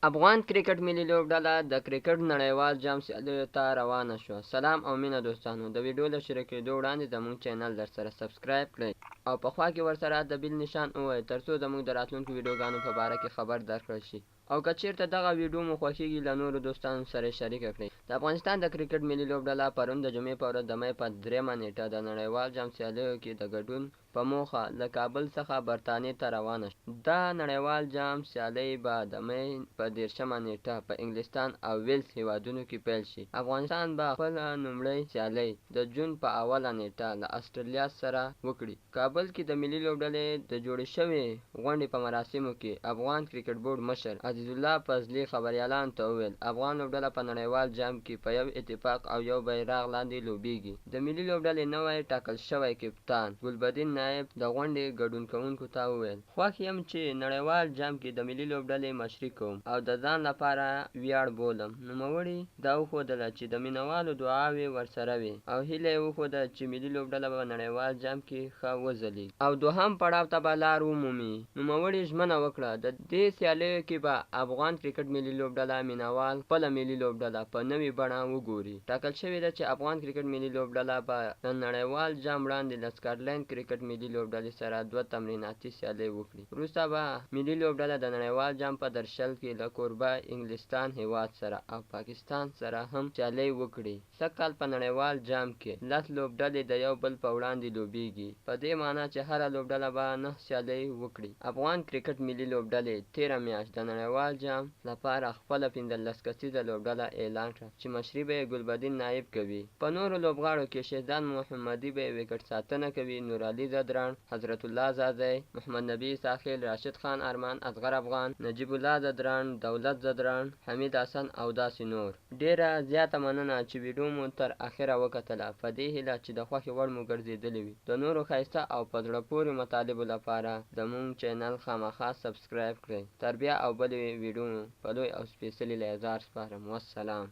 افغان کرکټ ملي لوبډله د کرکټ نړیوال جام سیالیو ته روانه شوه. سلام او مینه دوستانو، د ویډیو له شروع کیدو وړاندې زموږ چینل درسره سبسکرایب کړئ او په خوا کې ورسره د بیل نشان ووهئ ترڅو زموږ د راتلونکو ویډیوګانو په باره کې خبر درکړل شي او که چیرته دغه ویډیو مو خوښیږي له نورو دوستانو سره یې شریکه کړئ. د افغانستان د کرکټ ملي لوبډله پرون د جمعې په ورځ د مۍ په دریمه نیټه د نړیوال جام سیالیو کې د ګډون په موخه له کابل څخه برتانیې ته روانه شوه. دا نړیوال جام سیالۍ به د مۍ په دېرشمه نېټه په انګلستان او ویلز هېوادونو کې پیل شي. افغانستان به خپله لومړۍ سیالۍ د جون په اوله نېټه له اسټرالیا سره وکړي. کابل کې د ملي لوبډلې د جوړې شوې غونډې په مراسمو کې افغان کرکټ بورډ مشر عزیزالله فضلي خبریالانو ته وویل، افغان لوبډله په نړیوال جام کې په یو اتفاق او یو بیرغ لاندې لوبېږي. د ملي لوبډلې نوی ټاکل شوی کپتان ګلبدین نایب د غونډې ګډون کوونکو ته وویل، خوښ یم چې نړیوال جام کې د ملي لوبډلې مشري کوم او د ځان لپاره ویاړ بولم. نوموړي دا وښودله چې د مینوالو دعاوې ورسره وې او هیله یې وښوده چې ملي لوبډله به نړیوال جام کې ښه وځلیږي او دوهم پړاو ته به لار ومومي. نوموړي ژمنه وکړه، د دې سیالیو کې به افغان کرکټ ملي لوبډله مینوال خپله ملي لوبډله په نوي بڼه وګوري. ټاکل شوې ده چې افغان کرکټ ملي لوبډله به له نړیوال جام وړاندې له سکاټلنډ کرکټ ملي لوبډلې سره دوه تمریناتي سیالۍ وکړي. وروسته به ملي لوبډله د نړیوال جام په درشل کې له کوربه انګلستان هېواد سره او پاکستان سره هم سیالۍ وکړي. سږ کال په نړیوال جام کې لس لوبډلې د یو بل په وړاندې لوبیږي، په دې مانا چې هره لوبډله به نهه سیالۍ وکړي. افغان کرکټ ملي لوبډلې تېره میاشت د نړیوال جام لپاره خپله 15 کسیزه لوبډله اعلان کړه چې مشري به یې ګلبدین نایب کوي. په نورو لوبغاړو کې شهزاد محمدي به یې ویکټ ساتنه کوي، نورعلي ځدراڼ، حضرت الله ځاځی، محمد نبي عیسی خېل، راشد خان ارمان، اصغر افغان، نجیب الله ځدراڼ، دولت ځدراڼ، حمید حسن او داسې نور. ډیره زیاته مننه چې ویډیو مو تر اخره وکتله په دې هیله چې د خوښې وړ مو ګرځیدلې وي. د نورو ښایسته او په زړه پورې مطالبو لپاره زمونږ چینل خامخا سبسکرایب کړئ. تر بیا او بلې ویډیو په لوی او سپیڅلي الله ځار سپارم. والسلام.